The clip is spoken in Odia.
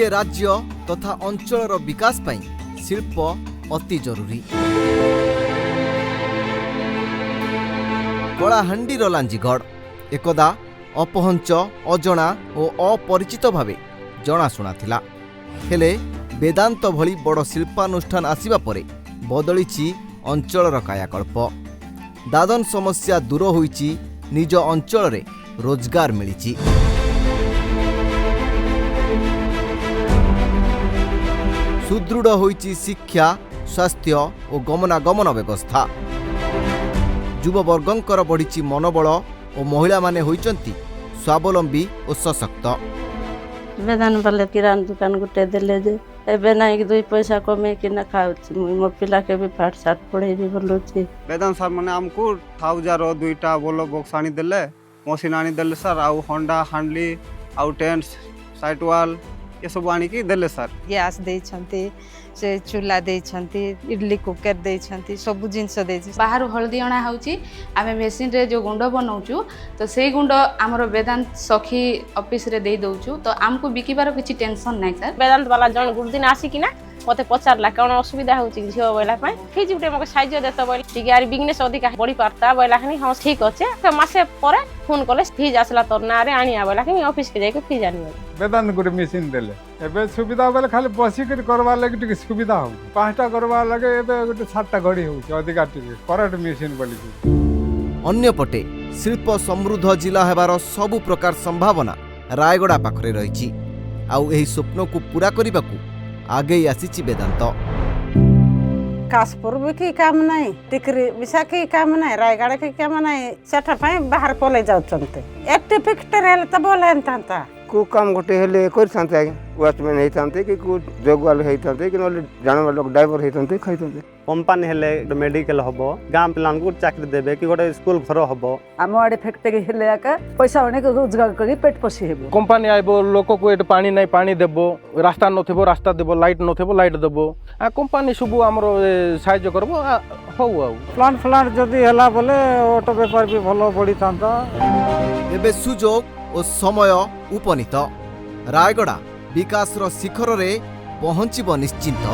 ଗୋଟିଏ ରାଜ୍ୟ ତଥା ଅଞ୍ଚଳର ବିକାଶ ପାଇଁ ଶିଳ୍ପ ଅତି ଜରୁରୀ। କଳାହାଣ୍ଡିର ଲାଞ୍ଜିଗଡ଼ ଏକଦା ଅପହଞ୍ଚ, ଅଜଣା ଓ ଅପରିଚିତ ଭାବେ ଜଣାଶୁଣା ଥିଲା। ହେଲେ ବେଦାନ୍ତ ଭଳି ବଡ଼ ଶିଳ୍ପାନୁଷ୍ଠାନ ଆସିବା ପରେ ବଦଳିଛି ଅଞ୍ଚଳର କାୟାକଳ୍ପ। ଦାଦନ ସମସ୍ୟା ଦୂର ହୋଇଛି, ନିଜ ଅଞ୍ଚଳରେ ରୋଜଗାର ମିଳିଛି। ସୁଦୃଢ଼ ହୋଇଛି ଶିକ୍ଷା, ସ୍ୱାସ୍ଥ୍ୟ ଓ ଗମନାଗମନ ବ୍ୟବସ୍ଥା। ଯୁବବର୍ଗଙ୍କର ବଢ଼ିଛି ମନୋବଳ ଓ ମହିଳାମାନେ ହୋଇଛନ୍ତି ସ୍ୱାବଲମ୍ବୀ ଓ ସଶକ୍ତ। ବେଦାନ୍ତ ବାଲେ କିରାନ ଦୋକାନ ଗୋଟେ ଦେଲେ ଯେ ଏବେ ନାଇଁ ଦୁଇ ପଇସା କମେଇକିନା ଖାଉଛି ମୁଇଁ। ମୋ ପିଲାକେ ବି ପାଠ ସାଠ ପଢ଼େଇବି ବୋଲୁଛି। ବେଦାନ୍ତ ସାର୍ ମାନେ ଆମକୁ ଥାଉଜାର ଦୁଇଟା ବଲ ବକ୍ସ ଆଣିଦେଲେ, ମସିନ୍ ଆଣିଦେଲେ ସାର୍, ଆଉ ହଣ୍ଡା ହାଣ୍ଡି ଆଉ ଟେଣ୍ଟ, ସାଇଡ୍ ୱାଲ୍ ଏସବୁ ଆଣିକି ଦେଲେ ସାର୍। ଗ୍ୟାସ୍ ଦେଇଛନ୍ତି, ସେ ଚୁଲା ଦେଇଛନ୍ତି, ଇଡଲି କୁକର ଦେଇଛନ୍ତି, ସବୁ ଜିନିଷ ଦେଇଛି। ବାହାରୁ ହଳଦୀ ଅଣା ହେଉଛି। ଆମେ ମେସିନରେ ଯେଉଁ ଗୁଣ୍ଡ ବନାଉଛୁ, ତ ସେଇ ଗୁଣ୍ଡ ଆମର ବେଦାନ୍ତ ସଖୀ ଅଫିସରେ ଦେଇ ଦେଉଛୁ। ତ ଆମକୁ ବିକିବାର କିଛି ଟେନସନ୍ ନାହିଁ ସାର୍। ବେଦାନ୍ତ ବାଲା ଜଣେ ଗୋଟେ ଦିନ ଆସିକିନା ମତେ ପଚାରିଲା, କ'ଣ ଅସୁବିଧା ହଉଛି କି ଝିଅ ବୋଇଲା ପାଇଁ, ଫିଜ ଗୋଟେ ମତେ ସାହାଯ୍ୟ ଦେତ ବୋଇଲେ ଟିକେ ଆରି ବିଜନେସ୍ ଅଧିକା ବଢି ପାରତା ବୋଇଲା ଖାନି। ହଁ, ଠିକ ଅଛି। ତ ମାସେ ପରେ ଫୋନ କଲେ, ଫିଜ ଆସିଲା ତୋର ନାଁରେ, ଆଣିଆ ବୋଇଲା ଖାନି। ଅଫିସକେ ଯାଇକି ଫିଜ ଆଣିବ। ବେଦାନ୍ତ ଗୋଟେ ମେସିନ୍ ଦେଲେ, ଏବେ ସୁବିଧା ବୋଇଲେ ଖାଲି ବସିକରି କରବାର୍ ଲାଗି ଟିକେ ସୁବିଧା ହଉଛି। 5ଟା କରବାର୍ ଲାଗି ଏବେ ଗୋଟେ 7ଟା ଘଡ଼ି ହଉଛି, ଅଧିକା ଟିକେ କରେଣ୍ଟ ମେସିନ୍ ବୋଲିକି। ଅନ୍ୟପଟେ ଶିଳ୍ପ ସମୃଦ୍ଧ ଜିଲ୍ଲା ହେବାର ସବୁ ପ୍ରକାର ସମ୍ଭାବନା ରାୟଗଡ଼ା ପାଖରେ ରହିଛି। ଆଉ ଏହି ସ୍ୱପ୍ନକୁ ପୂରା କରିବାକୁ ଆଗେଇ ଆସିଛି ବେଦାନ୍ତ। କାଶପୁର ବି କି କାମ ନାହିଁ, ଟିକିରି ବିଶା କି କାମ ନାହିଁ, ରାୟଗଡ଼ା କି କାମ ନାହିଁ। ସେଠା ପାଇଁ ବାହାରେ ପଲେଇ ଯାଉଛନ୍ତି। ଏଠି ଫ୍ୟାକ୍ଟ୍ରି ହେଲେ ତ ଭଲ ହେଇଥାନ୍ତା। କେଉଁ କାମ ଗୋଟେ ହେଲେ କରିଥାନ୍ତେ ଆଜ୍ଞା। ୱାଚମ୍ୟାନ୍ ହେଇଥାନ୍ତେ କି କେଉଁ ଜଗୁଆଲ ହେଇଥାନ୍ତେ କି ନହେଲେ ଜାଣିବା ଲୋକ ଡ୍ରାଇଭର ହେଇଥାନ୍ତେ, ଖାଇଥାନ୍ତେ। କମ୍ପାନୀ ହେଲେ ଗୋଟେ ମେଡିକାଲ ହବ, ଗାଁ ପିଲାଙ୍କୁ ଚାକିରି ଦେବେ କି ଗୋଟେ ସ୍କୁଲ ଘର ହବ। ଆମ ଆଡ଼େ ଫ୍ୟାକ୍ଟ୍ରି ହେଲେ ଏକା ପଇସା ଅନେକ ରୋଜଗାର କରି ପେଟ ପୋଷି ହେବ। କମ୍ପାନୀ ଆଇବ, ଲୋକକୁ ଏଠି ପାଣି ନାହିଁ ପାଣି ଦେବ, ରାସ୍ତା ନଥିବ ରାସ୍ତା ଦେବ, ଲାଇଟ୍ ନଥିବ ଲାଇଟ୍ ଦେବ। ଆ କମ୍ପାନୀ ସବୁ ଆମର ସାହାଯ୍ୟ କରିବ। ହଉ ଆଉ ପ୍ଲାଣ୍ଟ ଫ୍ଲାଣ୍ଟ ଯଦି ହେଲା ବୋଲେ ଅଟୋ ବେପାର ବି ଭଲ ବଢ଼ିଥାନ୍ତା। ଏବେ ସୁଯୋଗ ଓ ସମୟ ଉପନୀତ। ରାୟଗଡ଼ା ବିକାଶର ଶିଖରରେ ପହଞ୍ଚିବ ନିଶ୍ଚିନ୍ତ।